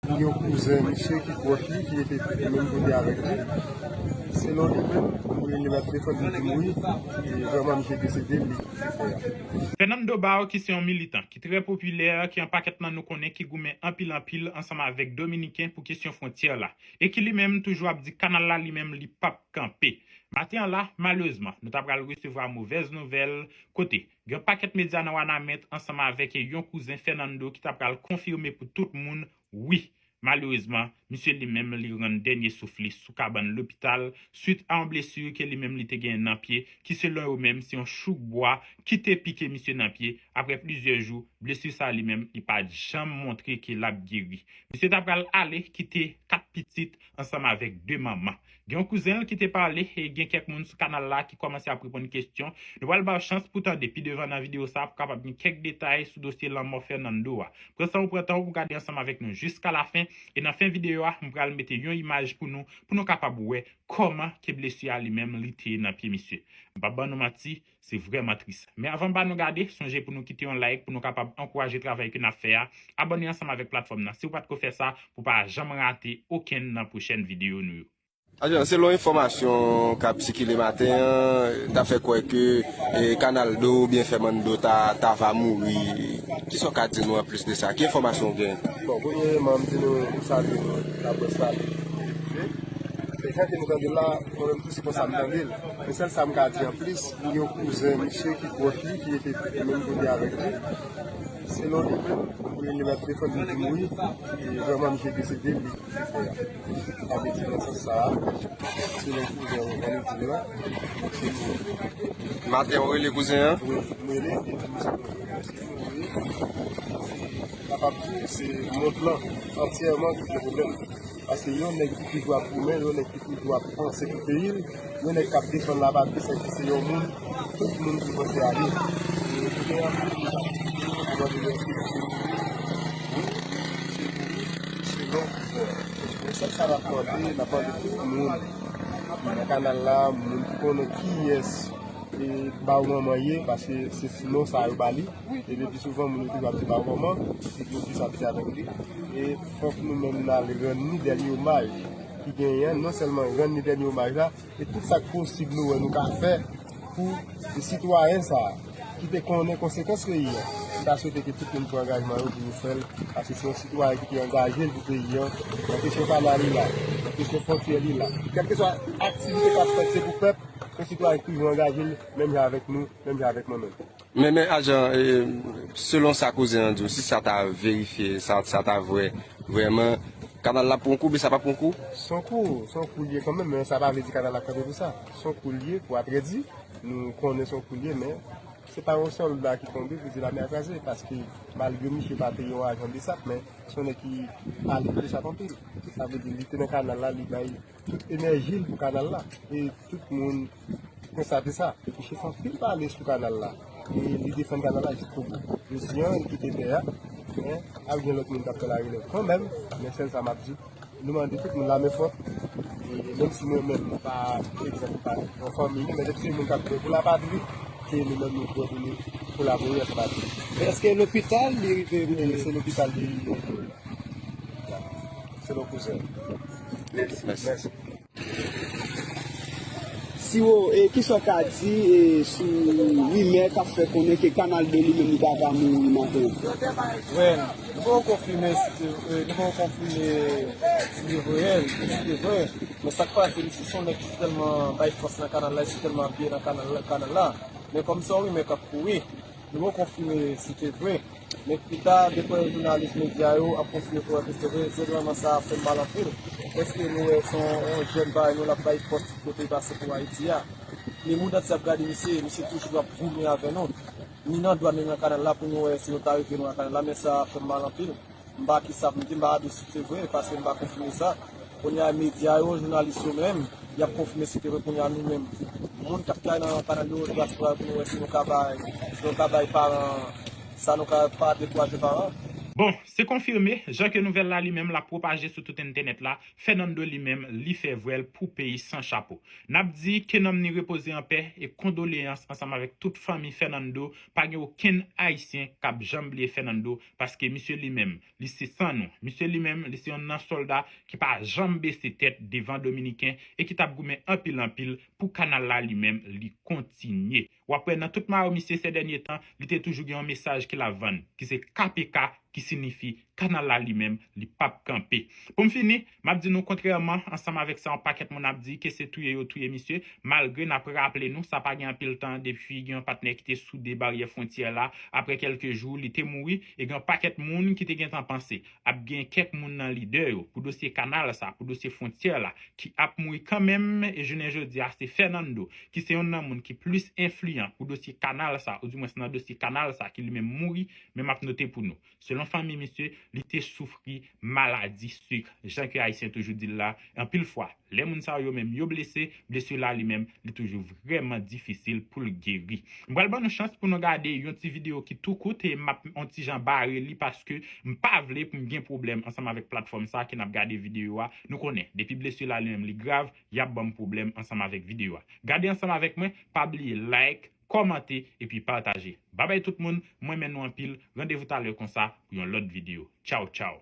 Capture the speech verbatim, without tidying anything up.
Gen yon kouzen misye ki pwòch li, ki rete menm kote avèk li. Selon li menm, li menm ap defann li di mouri, e vrèman misye desede, li. Fernando Bao, ki se yon militan ki trè popilè, ki yon pakèt nan nou konnen ki goumen anpil anpil ansanm avèk Dominiken pou kesyon fwontyè la, e ki li menm toujou ap di kanal la li menm li p ap kanpe. Maten an la, malerezman, nou ta pral resevwa movèz nouvèl, kote gen yon pakèt medya nan Wanament ansanm avèk yon kouzen Fernando ki ta pral konfime pou tout moun, wi, malerezman, misye li menm li rann dènye souf li sou kabann lopital, swit a yon blesi ke li menm li te genyen nan pye, ki selon yo menm se yon chouk bwa ki te pike misye nan pye. Apre plizyè jou, blesi sa li menm li pa t janm montre ke l ap geri. Misye ta pral ale kite kat pitit ansanm avèk de manman. Gen yon kouzen l ki te pale, e gen kèk moun sou kanal la ki kòmanse ap reponn kesyon. Nou pral ba w chans pou tande pi devan nan videyo sa pou kapab gen kèk detay sou dosye lanmò Fernando a. Pran san w pran tan w pou gade ansanm avèk nou jiska lafen, e nan fen videyo a, m pral mete yon imaj pou nou, pou nou kapab wè kòman ke blesi a li menm li te ye nan pye misye. M p ap ban nou manti, se vrèman tris. Men avan m ba nou gade, sonje pou nou kite yon like pou nou kapab ankouraje travay ke n ap fè a, abòne ansanm avèk platfòm nan si w pa t ko fè sa pou w pa janm rate okenn nan pwochèn videyo nou yo. Ajan, selon enfòmasyon k ap sikile maten an, ta fè kwè ke e, Kanaldo oubyen Fernando ta, ta va mouri. Kisa w ka di nou anplis de sa? Ki enfòmasyon w gen? Bon, premyèman, m di nou, m salye nou, laprès la. E jan ke nou tande l la, mwen menm tou se konsa m tande l. Men sèl sa m ka di anplis, gen yon kouzen misye ki pwòch li, ki rete menm kote avèk li. Selon li menm, li menm ap defann li di mouri, e vrèman misye desede, li. Sa vle di nan sans sa a, se yon kouzen an, jan nou di la, se pou. Maten ou rele kouzen an? Wi, m rele, epi m di, m kapab di se mond lan antyèman ki gen pwoblèm. Paske yon nèg ki toujou ap goumen, yon nèg ki toujou ap panse pou peyi l, yon nèg k ap defann lapatri, sèke se yon moun, tout moun ki panse a li. E pou gen anpil moun k ap di, mande yo èske misye mouri. Wi, misye mouri, se lè. Men sèl sa n ap mande, n ap mande tout moun nan kanal la, moun ki konnen kiyès e Baw Manman ye, paske se non sa yo ba li. E le pi souvan, moun yo toujou ap di Baw Manman, se pou yo di sa piti avèk li. E fòk nou menm n al rann ni dènye omaj ki genyen an, non sèlman rann ni dènye omaj la, e tout sa k posib nou wè nou ka fè pou sitwayen sa a, ki te konnen konsekans peyi an. M ta swete ke tout moun pran angajman yo pou yo fè l, paske se yon sitwayen ki te angaje l pou peyi an, nan kesyon kanal li la, nan kesyon fwontyè li la. Kèlkeswa aktivite k ap fèt, se pou pèp, se yon sitwayen ki toujou angaje l, menm jan avèk nou, menm jan avèk mwen menm. Men, men, ajan, e, selon sa kouzen an di w, si sa ta verifye, sa, sa ta vrè, vrèman, kanal la pran kou, men sa pa pran kou? Se yon kou, se yon kou l ye kanmenm, men sa pa vle di kanal la kanpe pou sa. Se yon kou l ye, pou ap redi, nou konnen se yon kou l ye, men se pa yon sèl la ki tonbe pou di lamè a kraze, paske malgre misye pa te yon ajan BSAP, men se yon nèg ki ale BSAP anpil. Sa vle di, li te nan kanal la, li bay tout enèji l pou kanal la. E tout moun konstate sa. Misye fè anpil pale sou kanal la. E li defann kanal la jiskobou. Jodi a, li kite tè a. Men, ap gen lòt moun k ap fè larelèv kanmenm. Men sèl sa m ap di, nou mande tout moun lame fò. E menm si mwen menm, m pa, egzanp, m pa nan fanmi, men depi se moun k ap fè pou lapatri, se nou menm nou prè pou nou kolabore ansanm avè l. Men èske lopital li rive? Wi, se lopital li rive. Se yon kouzen. Mèsi. Mèsi. Siwo, e kisa w ka di e sou rimè k ap fè konnen ke Kanaldo li menm li ta ka mouri maten an? Well, nou poko konfime si te, e, nou poko konfime si te vre, si te vre. Men sa k pase, misye se yon nèg ki tèlman bay fòs nan kanal la, li tèlman ap byen nan kanal la, kanal la. Men kòm se yon rimè k ap kouri, nou poko konfime si te vre. Men pita, depi jounalis medya yo ap konfime pou wè ke se vre, se vrèman sa fè m mal anpil. Èske nou wè se yon, yon jèn parèy nou l ap bay fòs tout kote l pase pou Ayiti a? Men mond antye ap gade misye, misye toujou ap goumen avè nou. Ni nan dwàn, ni nan kanal la pou nou wè si nou ta rive nou nan kanal la, men sa fè m mal anpil. M pa kisa pou m di, m pa di si se vre, paske m pa konfime sa. Kounye a medya yo, jounalis yo menm, y ap konfime si te vre kounye a nou menm. Moun k ap travay nan kanal yo, dyaspora yo, pou nou wè si nou ka bay, si nou ka bay paran, sa nou ka pa dekouraje paran. Bon, se konfime, jan ke nouvèl la li menm l ap pwopaje sou tout entènèt la, Fernando li menm li fè vwèl pou peyi san chapo. N ap di ke nanm ni repoze an pè e kondoleyans ansanm avèk tout fanmi Fernando. Pa gen okenn Ayisyen k ap janm bliye Fernando, paske misye li menm li se san nou. Misye li menm li se yon nan sòlda ki pa janm bese tèt devan Dominiken e ki t ap goumen anpil anpil pou kanal la li menm li kontinye. W ap wè nan tout mayo misye sè dènye tan, li te toujou gen yon mesaj ke l ap vann, ki se K P K, ki sinifi kanal la li menm li p ap kanpe. Pou m fini, m ap di nou kontrèman ansanm avèk sa yon pakèt moun ap di ke se touye yo touye misye, malgre n ap raple nou sa pa gen anpil tan depi gen yon patnè ki te soude baryè fwontyè la, apre kèlke jou li te mouri e gen yon pakèt moun ki te gentan panse ap gen kèk moun nan lidè yo pou dosye kanal sa, pou dosye fwontyè la ki ap mouri kanmenm e jounen jodi a se Fernando ki se yonn nan moun ki plis enfliyan pou dosye kanal sa, oudimwens nan dosye kanal sa ki li menm mouri, men m ap note pou nou. Selon fanmi misye, li te soufri maladi sik, jan ke Ayisyen toujou di l la. Anpil fwa, lè moun sa yo menm yo blese, blesi la li menm li toujou vrèman difisil pou l geri. M pral ban nou chans pou nou gade yon ti videyo ki tou kout e m ap yon ti jan bare li paske m pa vle pou m gen pwoblèm ansanm avèk platfòm sa ke n ap gade videyo a. Nou konnen, depi blesi la li menm li grav, y ap ban m pwoblèm ansanm avèk videyo a. Gade ansanm avèk mwen, pa bliye like, kòmante epi pataje. Babay tout moun, mwen renmen nou anpil, randevou talè konsa pou yon lòt videyo. Tchaw tchaw.